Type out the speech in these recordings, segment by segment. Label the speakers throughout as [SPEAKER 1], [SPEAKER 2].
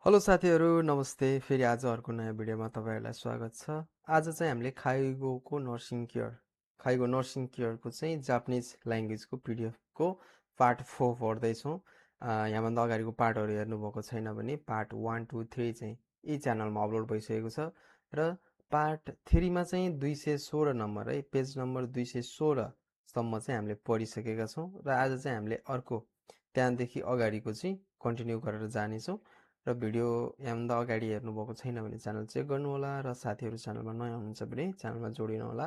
[SPEAKER 1] Hello साथीहरू नमस्ते फेरि आज अर्को नयाँ भिडियोमा तपाईँहरूलाई स्वागत छ। आज चाहिँ हामीले खाइगोको नर्सिङ केयरको चाहिँ जापानिज ल्याङ्ग्वेजको पिडिएफको पार्ट 4 पढ्दैछौँ। यहाँभन्दा अगाडिको पार्टहरू हेर्नुभएको छैन भने पार्ट 1, 2, 3 चाहिँ यी च्यानलमा अपलोड भइसकेको छ र पार्ट 3 मा चाहिँ 216 नम्बर है, पेज नम्बर 216 सम्म चाहिँ हामीले पढिसकेका छौँ र आज चाहिँ हामीले अर्को त्यहाँदेखि अगाडिको चाहिँ कन्टिन्यू गरेर जानेछौँ। र भिडियो यहाँभन्दा अगाडि हेर्नुभएको छैन भने च्यानल चेक गर्नुहोला र साथीहरू च्यानलमा नयाँ हुनुहुन्छ भने च्यानलमा जोडिनुहोला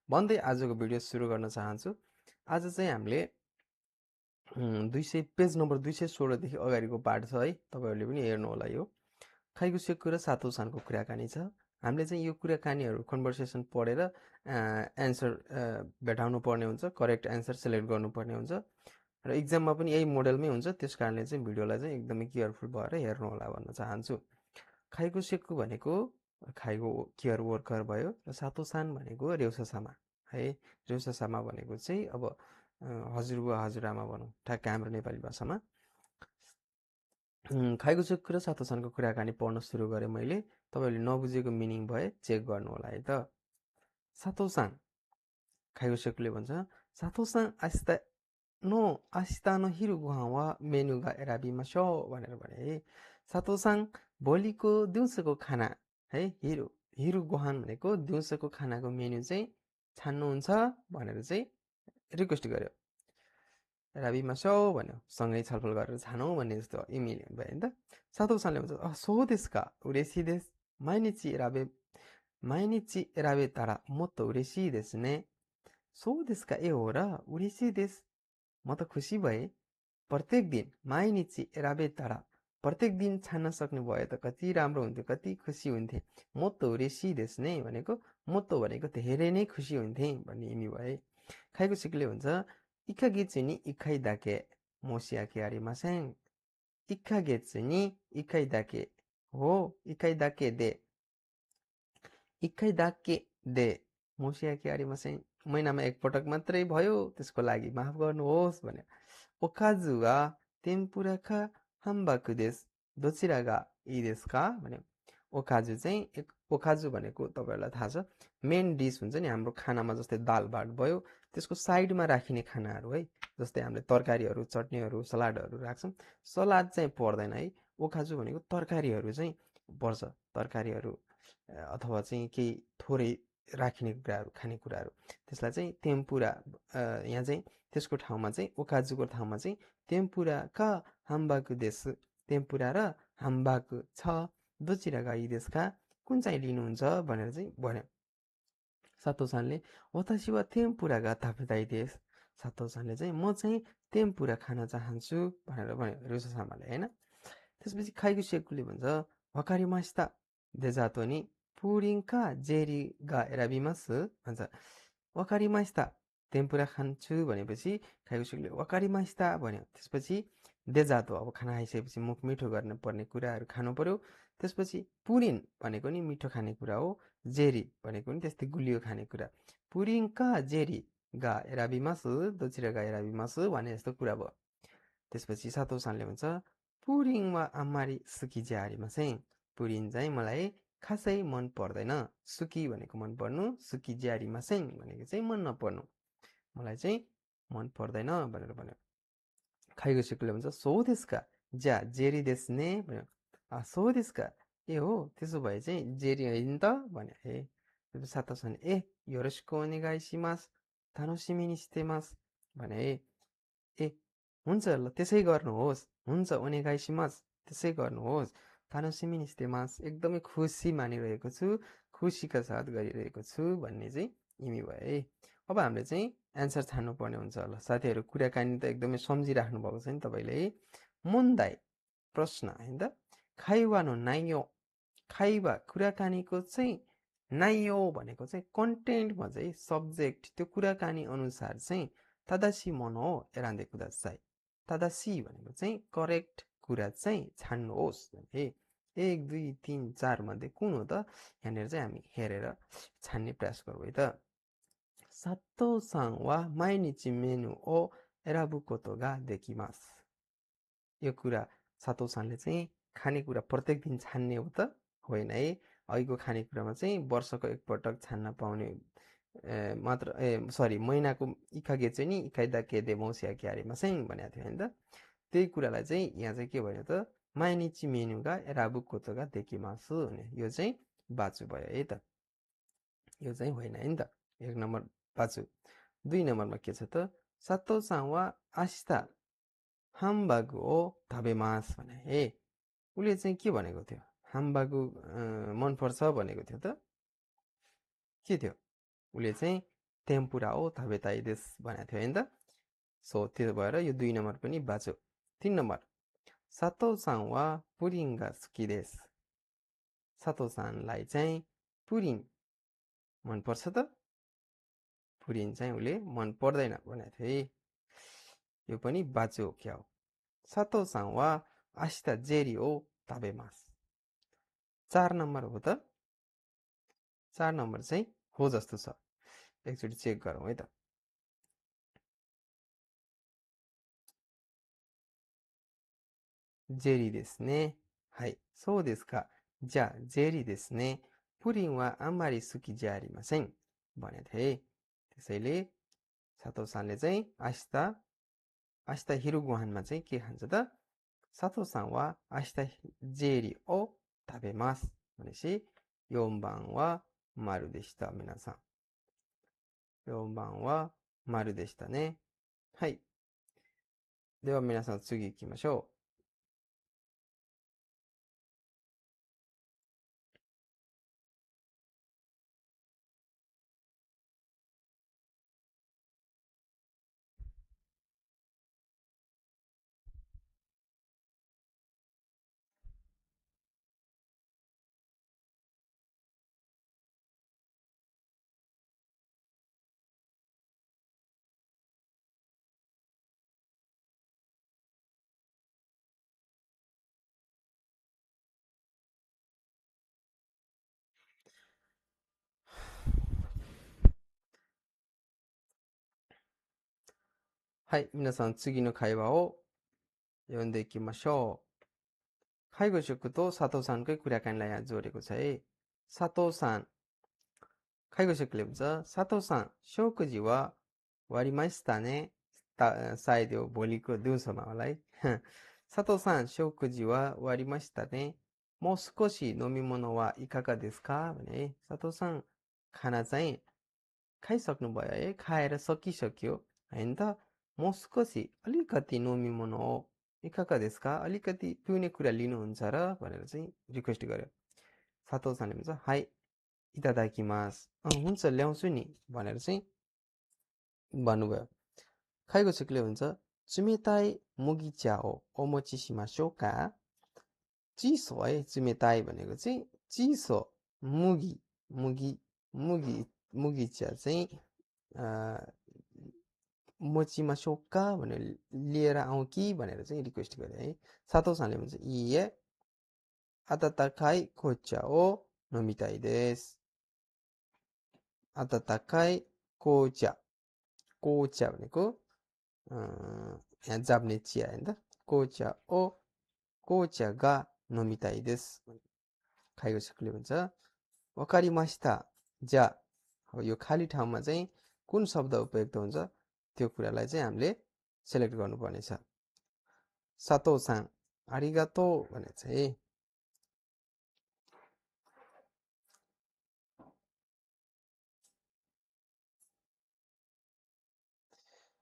[SPEAKER 1] भन्दै आजको भिडियो सुरु गर्न चाहन्छु। आज चाहिँ हामीले 200 पेज नम्बर 216 देखि अगाडिको पार्ट छ है, तपाईँहरूले पनि हेर्नुहोला। यो खाइगुसेकु र सातौं सानको कुराकानी छ। हामीले चाहिँ यो कुराकानीहरू कन्भर्सेसन पढेर एन्सर भेटाउनु पर्ने हुन्छ, करेक्ट एन्सर सेलेक्ट गर्नुपर्ने हुन्छ र इक्जाममा पनि यही मोडलमै हुन्छ। त्यस कारणले चाहिँ भिडियोलाई चाहिँ एकदमै केयरफुल भएर हेर्नुहोला भन्न चाहन्छु। खाइगुसेकु भनेको खाइगो केयर वर्कर भयो र सातौं सान भनेको रेउसासामा है। रेउसासामा भनेको चाहिँ अब हजुरबुवा हजुरआमा भनौँ ठ्याक्क हाम्रो नेपाली भाषामा। खाइगुसेकु र सातौं सानको कुराकानी पढ्न सुरु गरेँ मैले। तपाईँहरूले नबुझेको मिनिङ भए चेक गर्नु होला है त। सातौं सान खाइगुसेकुले भन्छ, सातौं सान आस्ता नो आस्ता नो हिरु गोहान वा मेनु गा एराबिमाशौ भनेर भने है। सातौं सान भोलिको दिउँसोको खाना है, हिरु गोहान भनेको दिउँसोको खानाको मेनु चाहिँ छान्नुहुन्छ भनेर चाहिँ रिक्वेस्ट गर्यो। एराबिमाशौ भन्यो, सँगै छलफल गरेर छानौँ भन्ने जस्तो इमेल भयो नि त। सातौं सानले भन्छ, सो देश का उरेसी देश माइनिची एराबे तारा मोत्तो उरेसी देश ने। सो देश का ए हो र उरेसी देश, म त खुसी भए। प्रत्येक दिन माइनिची एराबे तारा, प्रत्येक दिन छान्न सक्ने भयो त कति राम्रो हुन्थ्यो, कति खुसी हुन्थे। मोत्तो उरेसी देश ने भनेको मोत्तो भनेको धेरै नै खुसी हुन्थे भन्ने इमी भए। खाइगुसेकुले भन्छ, इक्का गेच्छु नि इक्खाइ दाके मोसियाके आरिमासेन। इक्का गेच्छु नि इक्खाइ दाके हो, इक्खाइ दाके दे, इक्खाइ दाके दे मोसियाके आरिमासेन। महिनामा एकपटक मात्रै भयो, त्यसको लागि माफ गर्नुहोस् भन्यो। ओकाजु वा तेम्पुरा का हाम्बाकु देश, दोचिरा गा इ देश का भन्यो। ओकाजु चाहिँ ओकाजु भनेको तपाईँहरूलाई थाहा छ मेन डिस हुन्छ नि हाम्रो खानामा, जस्तै दाल भात भयो त्यसको साइडमा राखिने खानाहरू है, जस्तै हामीले तरकारीहरू चटनीहरू सलाडहरू राख्छौँ। सलाद चाहिँ पर्दैन है। ओकाजु भनेको तरकारीहरू चाहिँ पर्छ, तरकारीहरू अथवा चाहिँ केही थोरै राखिने कुराहरू, खानेकुराहरू, त्यसलाई चाहिँ तेम्पुरा। यहाँ चाहिँ त्यसको ठाउँमा चाहिँ ओकाजुको ठाउँमा चाहिँ तेम्पुरा का हाम्बाकु देश, तेम्पुरा र हाम्बाकु छ, दोचिरा गा इ देशका, कुन चाहिँ लिनुहुन्छ भनेर चाहिँ भन्यो। सातौं सानले वतासी वा तेम्पुरा गा तापेताइ देश, सातौं सानले चाहिँ म चाहिँ तेम्पुरा खान चाहन्छु भनेर भन्यो रेउसासामाले होइन। त्यसपछि खाइगुसेकुले भन्छ, वकारिमासिता देजातो नि पुरिङका जेरी गा एराबिमासु भन्छ। वकारिमासिता तेम्पुरा खान्छु भनेपछि खाइगुसेकुले वकारिमासिता भन्यो। त्यसपछि देजातो अब खाना खाइसकेपछि मुख मिठो गर्न पर्ने कुराहरू खानु पर्यो। त्यसपछि पुरिन भनेको नि मिठो खानेकुरा हो, जेरी भनेको नि त्यस्तै गुलियो खानेकुरा। पुरिङका जेरी गा एराबिमासु, दोचिरा गा एराबिमासु भने जस्तो कुरा भयो। त्यसपछि सातौं सानले भन्छ, पुरिङ वा आमारी सुकी ज्यारीमासेन, पुरिन चाहिँ मलाई खासै मन पर्दैन। सुकी भनेको मन पर्नु, सुकी ज्यारीमासेन भनेको चाहिँ मन नपर्नु, मलाई चाहिँ मन पर्दैन भनेर भन्यो। खाइगुसेकुले भन्छ, सो देशका ज्या जेरी देशने भन्यो। सो देशका ए हो, त्यसो भए चाहिँ जेरी होइन त भन्यो। सातौं सानले योरोसिको ओनेगाइसिमास तानोसिमी नि शितेमास भने। हुन्छ ल त्यसै गर्नुहोस्, हुन्छ ओनेगाइसिमास त्यसै गर्नुहोस्, तानोसिमी नि शितेमास एकदमै खुसी मानिरहेको छु, खुसीका साथ गरिरहेको छु भन्ने चाहिँ इमी भयो है। अब हामीले चाहिँ एन्सर छान्नुपर्ने हुन्छ। ल साथीहरू कुराकानी त एकदमै सम्झिराख्नु भएको छ नि तपाईँले है। मुन्दाई प्रश्न होइन त, खाइवा नो नाइयो, खाइवा कुराकानीको चाहिँ नाइयो भनेको चाहिँ कन्टेन्टमा चाहिँ सब्जेक्ट त्यो कुराकानी अनुसार चाहिँ तादासी मनो एरान्दे कुदासाई, तादासी भनेको चाहिँ करेक्ट कुरा चाहिँ छान्नुहोस् भने। 1, 2, 3, 4 मध्ये कुन हो त, यहाँनिर चाहिँ हामी हेरेर छान्ने प्रयास गरौँ है त। सातौं सान वा माइनिची मेनु ओ एराबु कोतो गा देकिमास। यो कुरा सातौं सानले चाहिँ खानेकुरा प्रत्येक दिन छान्ने हो त होइन है। अघिको खानेकुरामा चाहिँ वर्षको एकपटक छान्न पाउने मात्र सरी महिनाको इखागे चाहिँ नि इखाइदा केदे मौसिया क्यारे मसेङ भनेको थियो होइन त। त्यही कुरालाई चाहिँ यहाँ चाहिँ के भयो त माइनिची मेनुगा राबु कोतोगा देकिमासु भने यो चाहिँ बाचु भयो है त। यो चाहिँ होइन है नि त। एक नम्बर बाचु। 2 नम्बरमा के छ त सातो सावा आस्ता हामबागु ओ थाबेमास भने हे उसले चाहिँ के भनेको थियो हामबागु मनपर्छ भनेको थियो त के थियो उसले चाहिँ टेम्पुरा ओ थाबेताई देश भनेको थियो होइन त। सो त्यो भएर यो 2 नम्बर पनि बाचो। 3 नम्बर सातो सावा पुरिङ्गा सुकी देश सातो सानलाई चाहिँ पुरिङ मनपर्छ त पुरिङ चाहिँ उसले मन पर्दैन भनेको थियो है। यो पनि बाचो हो क्या हो। सातो सावा आस्ता जेरी ओ ताबेमास 4 नम्बर हो त 4 नम्बर चाहिँ हो जस्तो छ। एकचोटि चेक गरौँ है त। जेरी देश ने हाई सो देश का जा जेरी देश ने पुरिङ वा आमारी सुकी जारीमा चाहिँ भनेको थिए। त्यसैले सातो सानले चाहिँ आस्ता आस्ता हिरुगुहानमा चाहिँ के खान्छ त सातो सान वा आस्ता जेरी ओ ताबेमास भनेपछि 4番は丸でした。皆さん。4番は丸でしたね。はい。では皆さん次行きましょう。はい。皆さん次の会話を読んでいきましょう。介護職と佐藤さんकै कुराकानीलाई यहाँ जोडेको छ है।佐藤さん 介護職ले भन्छ佐藤さん食事は終わりましたね。सायद यो भोलिको दिउँसोमा होला है। 佐藤さん食事は終わりましたね。もう少し飲み物はいかがですかभने佐藤さんखाना चाहिँ खाइसक्नुभयो है खाएर सकिसक्यो होइन त मोस्कोसी अलिकति नोमिमोनो हो इकाका देशका अलिकति पिउने कुरा लिनुहुन्छ र भनेर चाहिँ रिक्वेस्ट गर्यो। सातोसानले भन्छ हाई इतादाकिमास हुन्छ ल्याउँछु नि भनेर चाहिँ भन्नुभयो। खाइगोसुकले भन्छ चुमेताई मुगी च्याओ ओमोची सिमासोका चिसो है चुमेताई भनेको चाहिँ चिसो मुगी मुगी मुगी मुगी चिया चाहिँ मोचीमा सोक्का भनेर लिएर आउँ कि भनेर चाहिँ रिक्वेस्ट गरे है। सातौँ सानले भन्छ इए आताताकाई कोचा ओ नोमिताई देश आताताकाई कोचा कोचा भनेको यहाँ जाप्ने चिया होइन त कोचा ओ कोचा गा नोमिताई देश खाइगोसुकले भन्छ वकारिमास्ता जा अब यो खाली ठाउँमा चाहिँ कुन शब्द उपयुक्त हुन्छ त्यो कुरालाई चाहिँ हामीले सेलेक्ट गर्नुपर्ने छ। सातोसान आरिगातो भने चाहिँ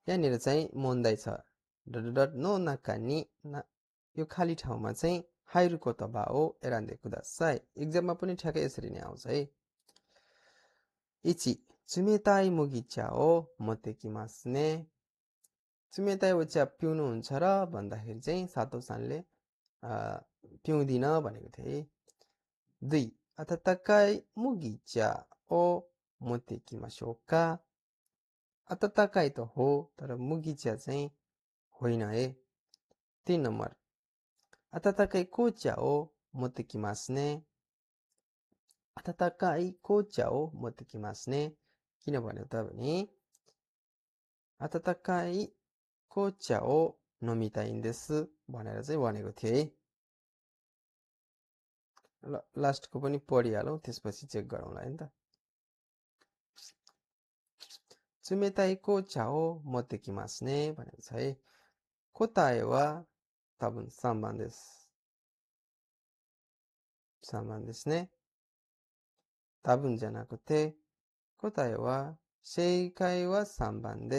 [SPEAKER 1] यहाँनिर चाहिँ मोन्दाइ छ डट नो नाकानी यो खाली ठाउँमा चाहिँ हाइरुको तबाओ एरान्डे कुदासाई एक्जाममा पनि ठ्याक्कै यसरी नै आउँछ है। इची चुमेताई मुगिचा ओ मतेकिमास ने चुमेताई ओचा पिउनुहुन्छ र भन्दाखेरि चाहिँ सातोसानले पिउँदिन भनेको थिए। 2. 温かい麦茶を持ってきましょうか。温かいとहो तर मुगिचा चाहिँ होइन है। 3 नम्बर 温かい紅茶を持ってきますね。温かい紅茶を持ってきますね。किन भन्यो त भने 温かい紅茶を飲みたいんですभनेर चाहिँ भनेको थियो है। लास्टको पनि पढिहालौँ, त्यसपछि चेक गरौँला है त। 冷たい紅茶を持ってきますね。भनेको छ है। 答えは多分3番です。3番ですね。多分じゃなくて、答えは、正解は3番です。